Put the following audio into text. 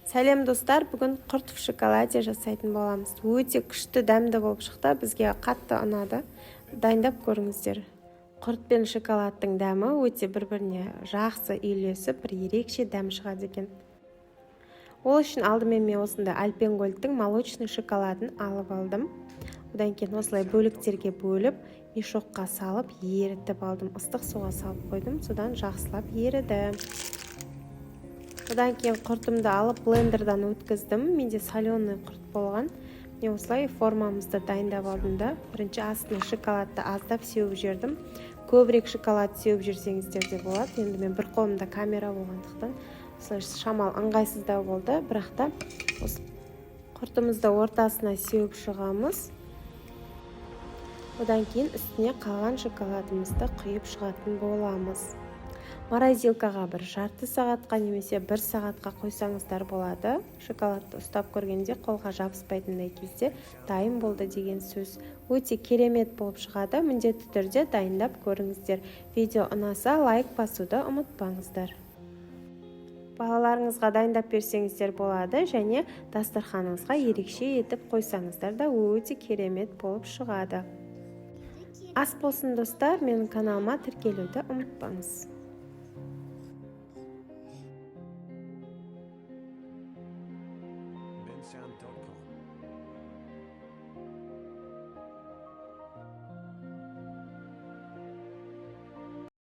Сәлем, достар! Бүгін құрт в шоколаде жасайтын боламыз. Өте күшті, дәмді болып шықты, бізге қатты ұнады. Дайындап көріңіздер. Құрт пен шоколадтың дәмі өте бір-біріне жақсы үйлесіп, бір ерекше дәм шығады екен. Ол үшін алдымен мен осындай Альпен Гольдтың молочный шоколадын алып алдым. Одан кейін осылай бөліктерге бөліп, мешокқа салып ерітіп алдым. Ыстық суға салып қойдым, содан жақсылап еріді. Одан кейін құртымды алып, блендердан өткіздім. Менде соленый құрт болған. Міне, осылай формамызды дайындап алдым да, бірінші астына шоколадты аздап сеуіп жібердім. Көбірек шоколад сеуіп жіберсеңіздер де болады. Енді мен бір қолымда камера болғандықтан, осылай шамалы ыңғайсыздау болды, бірақ та осы құртымызды ортасына сеуіп шығамыз. Одан кейін үстіне қалған шоколадымызды құйып шығатын боламыз. Морозилкаға бір жарты сағатқа немесе бір сағатқа қойсаңыздар болады. Шоколадты ұстап көргенде қолға жабыспайтындай кезде дайын болды деген сөз. Өте керемет болып шығады, міндетті түрде дайындап көріңіздер. Видео ұнаса, лайк басуды ұмытпаңыздар. Балаларыңызға дайындап берсеңіздер болады және дастарханыңызға ерекше етіп қойсаңыздар да, өте керемет болып шығады. Ас болсын, достар! Менің каналыма тіркелуді ұмытпаңыз. Bensound.com.